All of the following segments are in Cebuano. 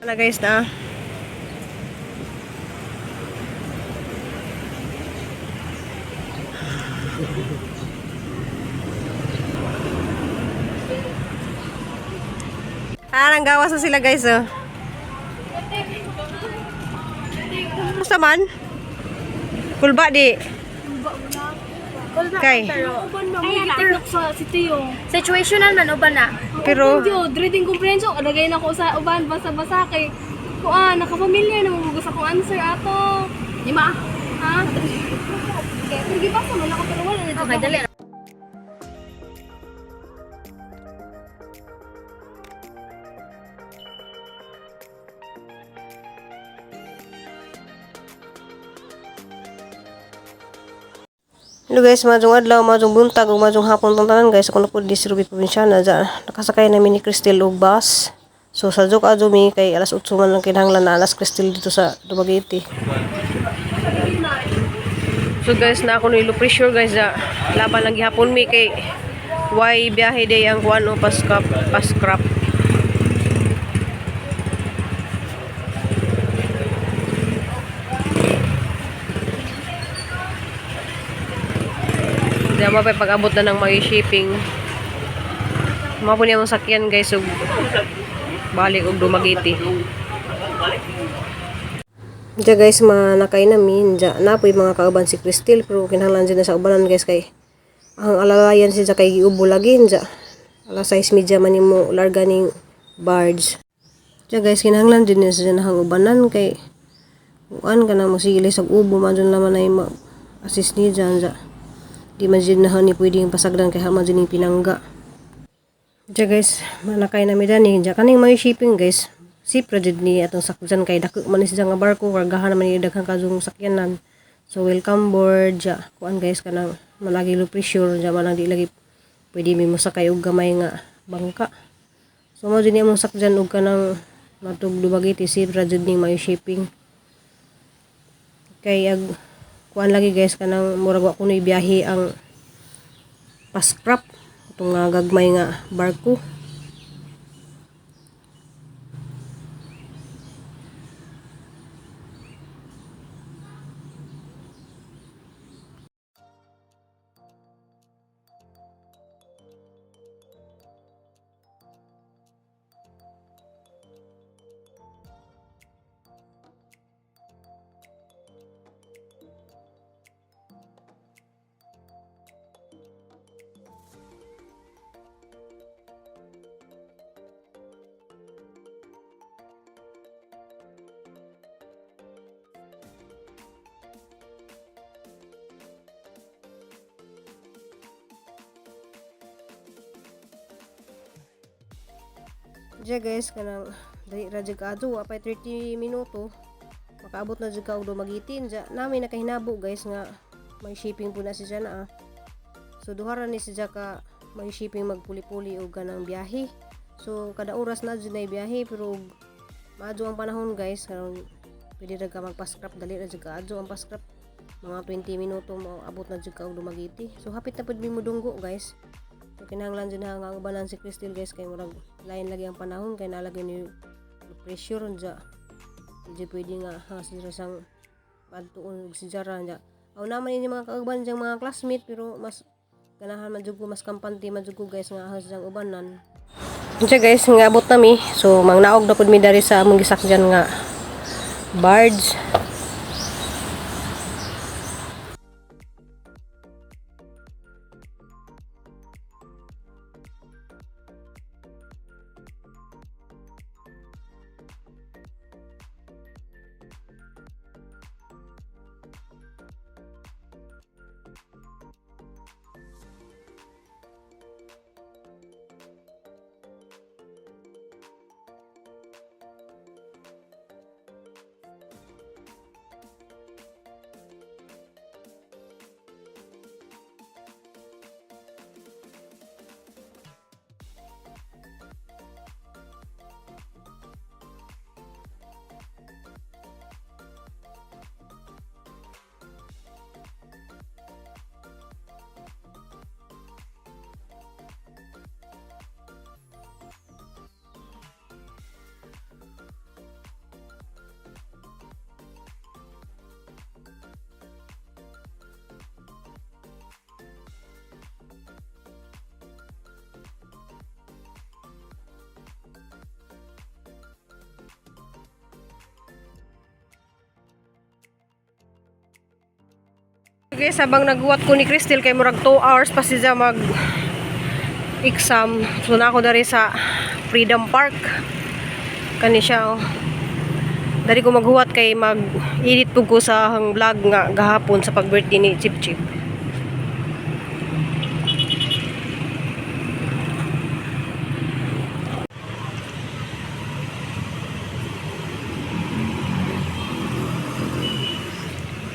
Na guys na. Ah, nanggawas na sila, guys, oh. Kumusta man? Kulba di. Kay. Kaya sa si Tio. Situational man uban na. Pero Tio, reading comprehension, adagay na ko sa uban basa-basa kay kuan, nakapamilya na mo sa akong answer ato. Lima. Ha? Pero gibasa man ako pero wala na jud Okay, ako. dali. Hello guys, maayong adlaw, maayong buntag, ug maayong hapon tong tanan, guys. Ako na po di si Ruby Provinciana. Diyan, nakasakay namin ni Cristel og bus. So sa joke adyo mi kay alas 8 man lang kinahanglan na alas Cristel dito sa Dumaguete. So guys, na ako ni low pressure, guys, da. Laban lang gihapon mi kay why biyahe day ang kuan o pascrap pascrap. Di mo pa pag-abot na ng mga shipping. Mao po niya ang sakyan, guys, ug balik og Dumaguete. Diya guys, manakay namin. Diya, napoy mga kauban si Cristel, pero kinahanglan dyan na sa ubanan, guys, kay ang alalayan siya kay giubo lagi diya. Alas 6:30 man nimo larga ning barge. Diya guys, kinahanglan dyan na siya nahang ubanan kay kuan ka na mo sige sa ubo man dyan naman ay ma assist ni dyan diya. Di man dyan na ni pwedeng pasagdan kay man dyan yung pinangga. Diya guys, manakay na mi dani. Diya kaning may shipping, guys. Sipra jud ni atong sakyan kay dako man ni siya nga barko, kargahan naman ni daghan kajung sakyanan. So welcome board diya. Kuan guys, kanang malagi low pressure diya man lang di lagi pwede mi mosakay og gamay nga bangka. So mo jud ni among sakyan og kanang matug Dumaguete, sipra jud ni may shipping. Kay ag kuan lagi guys, kanang murag wa kunoy biyahe ang pascrap itong nga gagmay nga barko. Diya guys, kanang dali ra jud kaadto, wa pay 30 minuto makaabot na jud ka og Dumaguete. Diya nami nakahinabo, guys, nga may shipping po na siya na ah. So duha ra ni siya ka may shipping magpuli-puli og kanang biyahe. So kada oras na jud na biyahe, pero og maadyo ang panahon, guys, karon pwede ra ka magpa-scrap, dali ra jud kaadto ang pa-scrap, mga 20 minuto mo abot na jud ka og Dumaguete. So hapit na pud mi modunggo, guys. So kinahanglan jud na nga ubanan si Cristel, guys, kay murag lain lagi ang panahon kay nalagi ni pressure unja. Di pwede nga ha sila sang padtuon og si Jara unja. Aw naman ini mga kauban diyang mga classmate, pero mas ganahan man jud ko, mas kampante man jud ko, guys, nga ahas diyang ubanan. Unsa guys, nga abot nami. So mangnaog na pud mi dari sa among gisakyan nga barge. Guys, habang naghuwat ko ni Crystal kay murag 2 hours pa siya mag exam. So na ako dari sa Freedom Park. Kani siya oh. Dari ko maghuwat kay mag-edit pug ko sa hang vlog nga gahapon sa pag-birthday ni Chip Chip.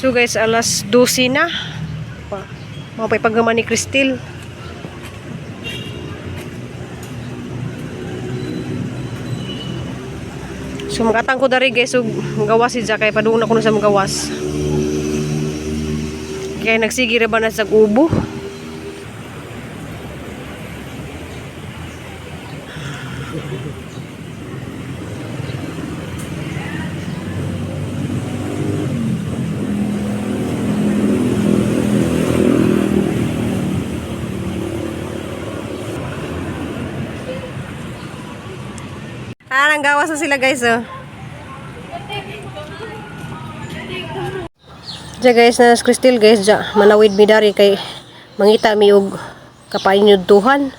So guys, alas 12 na. Pa, mapay paggaman ni Cristel. So magatang ko dari guys, ug gawas si Jack kay padung na ko na sa magawas. Kaya nagsige ra ba na sa ubo? Ah, nanggawas na sila guys oh. Diya guys, na si Cristel guys, diya, manawid mi dari kay mangita mi og kapaniudtuhan.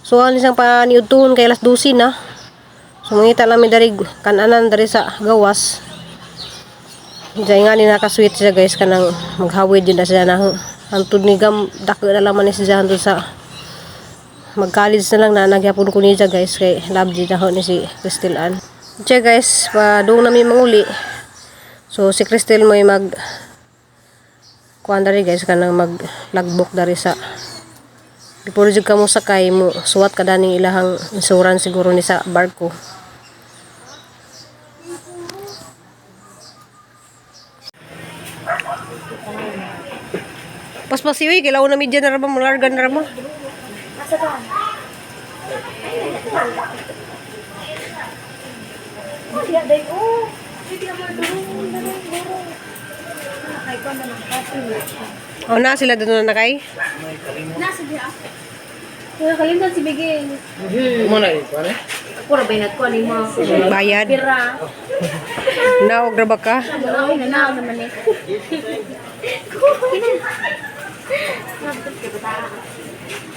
So ang isang paniudtuhon kay alas 12 na. So mangita lang mi dari kananan dari sa gawas. Diya nga ni nakasweet siya guys kanang maghawid yun na siya na hantod ni gam dako na laman ni siya hantod sa mag-college na lang na nagyapon ko niya guys kay love di na ho ni si Cristel Ann. Diya guys, padung na mi manguli. So si Cristel mo mag kuan dari guys kanang mag logbook dari sa before jud ka mo sakay mo suwat ka daning ilahang insurance siguro ni sa barko. Paspasi uy, kilaw na media na ra ba mo larga na ra mo. Asa ka? Oh, diya day oh. Hindi mo durong durong durong. Ay ko na lang Oh na sila doon na nakay. Nasa diya. Wala kalimtan si Bigel. Ako ra bay nagkuan ni mo. Bayad. Pira. Naog ra ba ka? Ay, nanaw naman eh.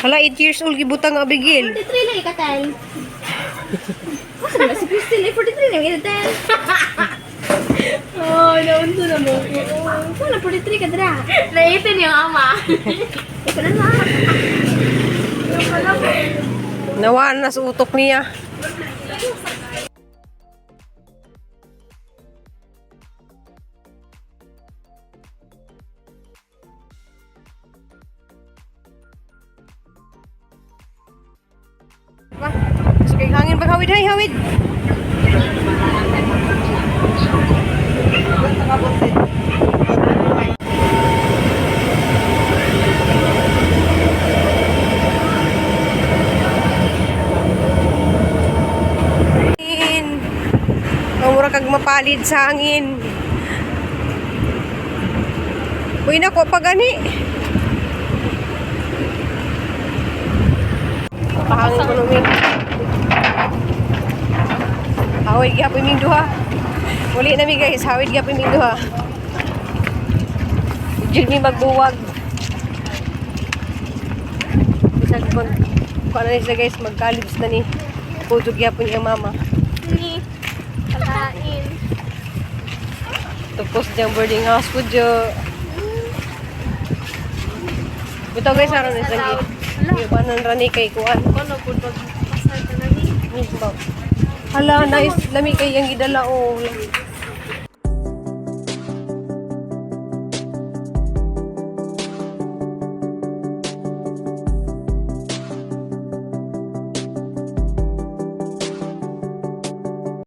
Hala, 8 years old gibutang Abigail. 43 na ikatay. Masa na si Christine eh, 43 na ikatay. Oh, naunto na mo. Wala, 43 ka dra. Naitin yung ama. Ikaw na lang. Nawaan na sa utok niya. Ba, so kay hangin pag hawid hay hawid. Hangin. Ang mura kag mapalid sa hangin. Uy nako pa gani. Pahangin ko numi. Hawid gyapon ming duha. Uli na mi guys, hawid gyapon ming duha. Jud mi magbuwag. Bisag kon kuan na siya guys, mag-college na ni. Pudog gyapon iyang mama. Ni. Pagkain. Tapos diyang boarding house po dyo. Bitaw guys, aron na siyang Iwanan rani kay kuan. Ano po pag pasar ka na ni? Hala, nice. Lami kay ang gidala oh.